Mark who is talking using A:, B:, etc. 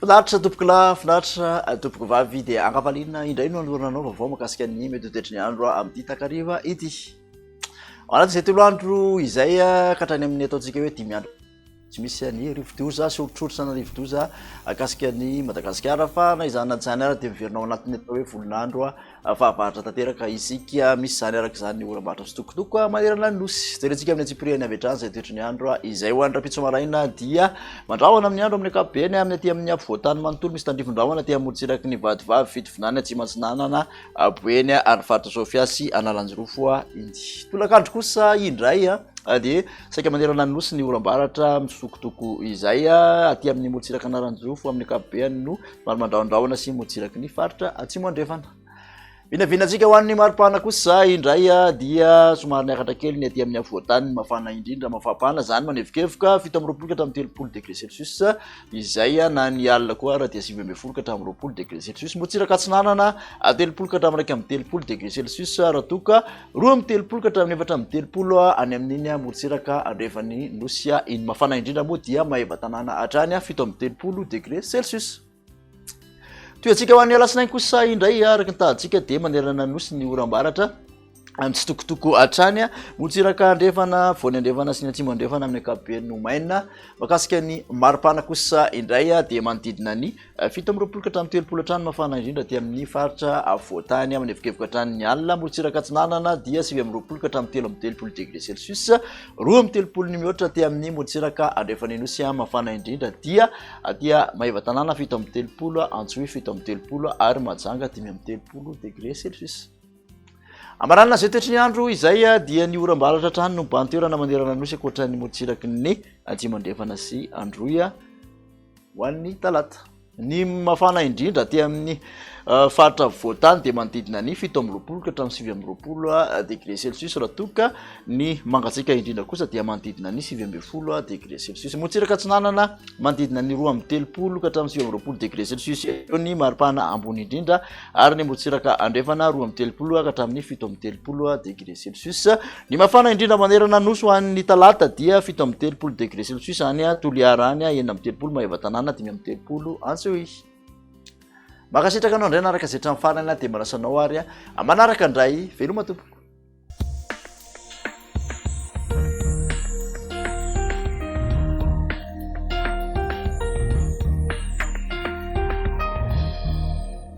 A: Finaritra tompokolahy, finaritra tompokovavy dia ankafaliana indray no anolorana anao vaovao mahakasika ny mety ho toetry ny andro amin'ity takariva ity. Ao anatin'izay telo andro izay ka hatrany amin'ny ataontsika hoe dimy andro tsy misy ny rivodoza sy horotrorotra na rivodoza akasika ny Madagasikara fa na izany na izany ara dia miverina ao anatin'ny atao hoe volon'andro fahavaratra tanteraka isika. Misy izany araka izany ny oram-baratra sy tokotoko manerana ny nosy. Jerentsika amin'ny antsipiriany avy hatrany izay toetry ny andro izay ho an'ny rahampitso maraina dia mandrahona amin'ny andro amin'ny ankapobeny amin'ny aty amin'ny afovoan-tany manontolo misy tandrifin-drahona aty amorontsiraky ny Vatovavy, Fitovinany, Atsimo Atsinanana, Boeny ary faritra Sofia sy Analanjirofo iny. Tolakandro kosa indray dia saika manerana ny nosy ny oram-baratra misokotoko izay aty amin'ny morontsiraka Analanjirofo amin'ny ankapobeny no somary mandrahondrahona sy morontsiraky ny faritra Atsimo Andrefana. Vinavinantsika ho an'ny maripana kosa indray dia somary niakatra kely ny aty amin'ny afovoan-tany mafana indrindra mafampana izany manevokevoka 27 ka hatramin'ny 30 degré celsius izay na ny alina koa ara dia 19 ka hatramin'ny 20 degré celsius morontsiraka atsinanana 30 ka hatramin'ny 31 degré celsius raha toa ka 32 ka hatramin'ny 34 any amin'iny morontsiraka andrefan'ny nosy iny mafana indrindra moa dia Maevatanàna hatrany 37 degré celsius. Tohiantsika ho an'ny alatsinainy kosa indray araka ny tahadika dia manerana ny nosy ny oram-baratra mitsitokotoko hatrany morontsiraka andrefana voany andrefana sy ny atsimo andrefana amin'ny ankapobeny no maina mahakasika ny maripana kosa indray dia manodidina ny 27 ka hatramin'ny 30 hatrany mafana indrindra aty amin'ny faritra afovoan-tany manevokevoka hatrany ny alina morontsiraka atsinanana dia 29 ka hatramin'ny 33 degré celsius 32 ny mihoatra aty amin'ny morontsiraka andrefan'ny nosy mafana indrindra dia Aty Maevatanàna 37, Antsohihy 37 ary Mahajanga 35 degré celsius. Amaranana izay toetry ny andro izay dia ny oram-baratra hatrany no mibahan-toerana manerana ny Nosy ankoatra ny morontsiraky ny Atsimo Andrefana sy Androy ho an'ny talata. Ny mafana indrindra aty amin'ny faritra afovoan-tany dia manodidina ny 27 ka hatramin'ny 29 degré celsius raha toa ka ny mangatsiaka indrindra kosa dia manodidina ny 19 degré celsius. Morontsiraka atsinanana manodidina ny 32 ka hatramin'ny 29 degré celsius eo ny maripana ambony indrindra ary ny morontsiraka andrefana 32 ka hatramin'ny 37 degré celsius. Ny mafana indrindra manerana ny nosy ho an'ny talata dia 37 degré celsius any Toliara any, 36 Maevatanàna, 35 Antsohihy. Mankasitraka anao indray nanaraka izay hatramin'ny farany dia manasa anao ary manaraka indray. Veloma tompoko.